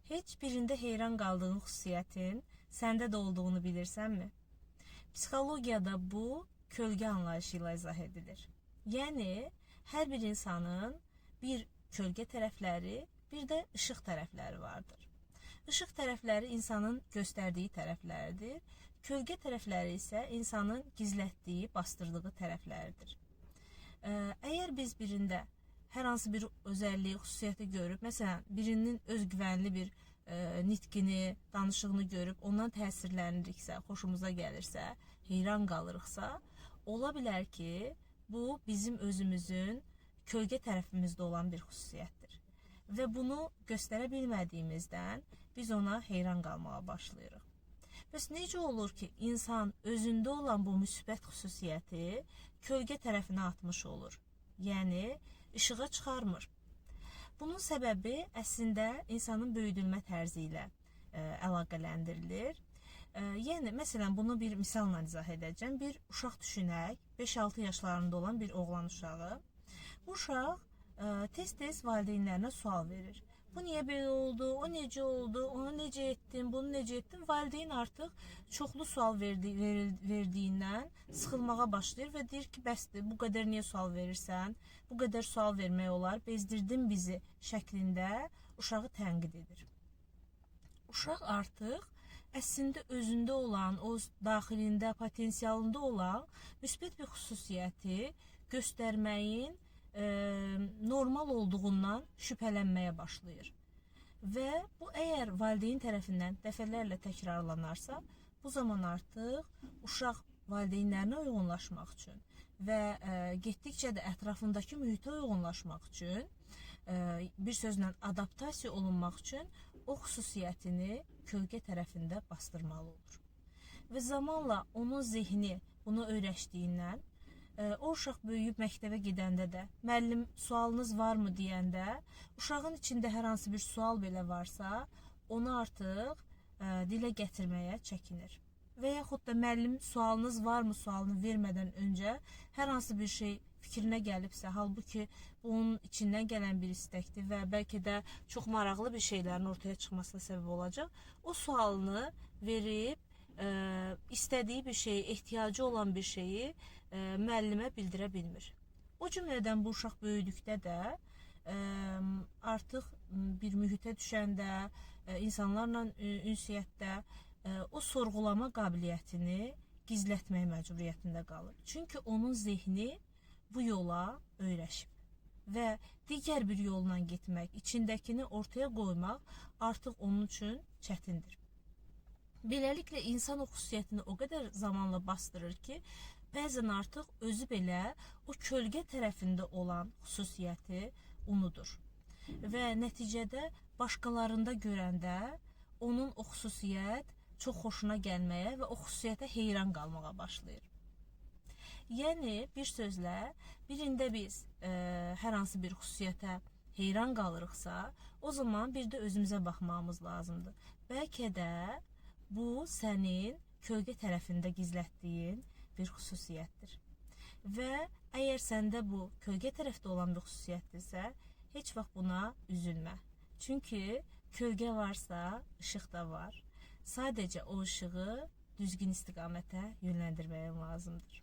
Heç birində heyran qaldığın xüsusiyyətin səndə də olduğunu bilirsənmi? Psixologiyada bu kölgə anlayışı ilə izah edilir. Yəni hər bir insanın bir kölgə tərəfləri, bir də işıq tərəfləri vardır. Işıq tərəfləri insanın göstərdiyi tərəfləridir. Kölgə tərəfləri isə insanın gizlətdiyi, bastırdığı tərəfləridir. Əgər biz birində hər hansı bir özəlliyi, xüsusiyyəti görüb, məsələn, birinin özgüvənli bir nitqini, danışığını görüb ondan təsirləniriksə, xoşumuza gəlirsə, heyran qalırıqsa, ola bilər ki, bu bizim özümüzün kölgə tərəfimizdə olan bir xüsusiyyətdir. Və bunu göstərə bilmədiyimizdən biz ona heyran qalmağa başlayırıq. Bəs necə olur ki, insan özündə olan bu müsbət xüsusiyyəti kölgə tərəfinə atmış olur? Yəni işığa çıxarmır. Bunun səbəbi əslində insanın böyüdülmə tərzi ilə əlaqələndirilir. Yəni məsələn bunu bir misalla izah edəcəm. Bir uşaq düşünək, 5-6 yaşlarında olan bir oğlan uşağı. Bu uşaq tez-tez valideynlərinə sual verir. Bu niyə belə oldu? O necə oldu? Onu necə etdin? Bunu necə etdin? Valideyn artıq çoxlu sual verdiyindən sıxılmağa başlayır və deyir ki, bəsdir, bu qədər niyə sual verirsən? Bu qədər sual vermək olar, bezdirdin bizi şəklində uşağı tənqid edir. Uşaq artıq əslində özündə olan, o daxilində, potensialında olan müsbət bir xüsusiyyəti göstərməyin normal olduğundan şübhələnməyə başlayır. Və bu əgər valideyn tərəfindən dəfələrlə təkrarlanarsa, bu zaman artıq uşaq valideynlərinə uyğunlaşmaq üçün və getdikcə də ətrafındakı mühitə uyğunlaşmaq üçün, bir sözlə adaptasiya olunmaq üçün o xüsusiyyətini kölgə tərəfində bastırmalı olur. Və zamanla onun zehni bunu öyrəşdiyindən o uşaq böyüyüb məktəbə gedəndə də müəllim sualınız varmı deyəndə uşağın içində hər hansı bir sual belə varsa, onu artıq dilə gətirməyə çəkinir. Və yaxud da müəllim sualınız varmı sualını vermədən öncə hər hansı bir şey fikrinə gəlibsə, halbuki bu onun içindən gələn bir istəkdir və bəlkə də çox maraqlı bir şeylərin ortaya çıxmasına səbəb olacaq, o sualını verib istədiyi bir şeyi, ehtiyacı olan bir şeyi müəllimə bildirə bilmir. O cümlədən bu uşaq böyüdükdə də artıq bir mühitə düşəndə, insanlarla ünsiyyətdə o sorğulama qabiliyyətini gizlətmək məcburiyyətində qalır. Çünki onun zehni bu yola öyrəşib və digər bir yolla getmək, içindəkini ortaya qoymaq artıq onun üçün çətindir. Beləliklə insan o xüsusiyyətini o qədər zamanla bastırır ki, bəzən artıq özü belə o kölgə tərəfində olan xüsusiyyəti unudur. Və nəticədə başqalarında görəndə onun o xüsusiyyət çox xoşuna gəlməyə və o xüsusiyyətə heyran qalmağa başlayır. Yəni bir sözlə, birində biz hər hansı bir xüsusiyyətə heyran qalırıqsa, o zaman bir də özümüzə baxmağımız lazımdır. Bəlkə də bu sənin kölgə tərəfində gizlətdiyin bir xüsusiyyətdir. Və əgər səndə bu kölgə tərəfdə olan bir xüsusiyyətdirsə, heç vaxt buna üzülmə. Çünki kölgə varsa, işıq da var. Sadəcə o işığı düzgün istiqamətə yönləndirməyin lazımdır.